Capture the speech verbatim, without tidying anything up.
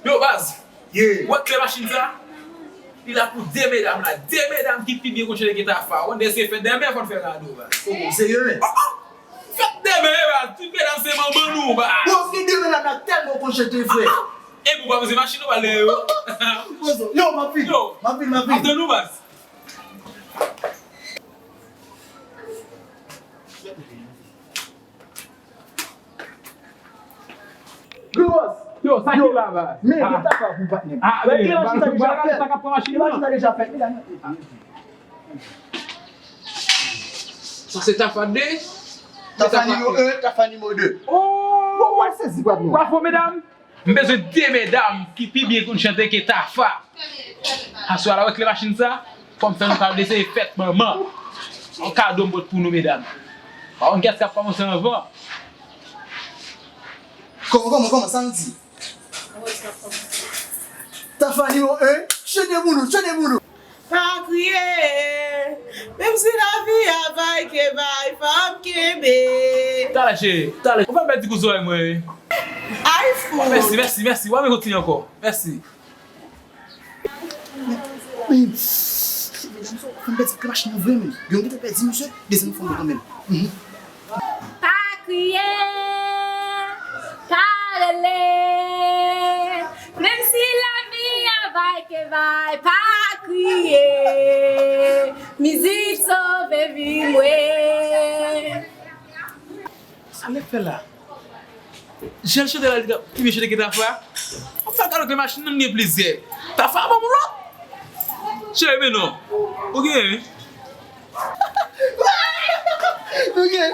Yo, baz. Ye. Ou wè klè machin sa? Li la pou de medam la. De medam ki pi byen konn chante ke Tafa. Ou konn se fèt demen fò n fè kado, baz. Koko, serye, men? Oh, oh. Fèt demen, baz. Tout medam se manman nou, baz. Bon, gen de medam la tèlman konn chante, frè. Ah, ah. E pou pa poze machin nou pale yo. Yo, m ap vin. Yo. M ap vin, m ap vin. Ap tann ou, baz. Gros! Yo, sa ki la, baz? Men, gen Tafa pou patnè m. Ah, men, machin sa deja fèt. Sa k ap pran machin nan. Machin sa deja fèt. Sa se Tafa de? Tafa nimewo en, Tafa nimewo de. Oh! Ou al sezi, patnè. Bravo, medam. M bezwen de medam ki pi byen konn chante ke Tafa. Aswè a la, wè klè machin sa, fò m fè nou kado de se fèt manman. Yon kado m pot pou nou, medam. Pa konn kiyès k ap kòmanse anvan. Kòman, kòman, kòman, sa nou di? Tafa nimewo en, chante pou nou, chante pou nou. Pa kriye, menm si lavi a bay ke bay, fò m kenbe. Talè, cheri, talè. Ou pa pèdi kou zòrèy mwen, wi. Ay, fou. Mèsi, mèsi, mèsi. W ap kontinye ankò. Mèsi. Men, medam sa, fè m pèdi machin nan vre, men. Gen yon ki te pèdi, mesye, dezyèm fwa kanmenm. Mhm. Pa kriye, pa rele. Menm si lavi a bay ke bay, pa kriye. Mizik sove vi mwen. Sa nèg fè la? Jan l chante la, li ka pi byen chante ke Tafa. Ap fè kado ke machin nan gen plizyè. Tafa ban m lòt. Cheri, men non. Ou gen, wi. Ou gen,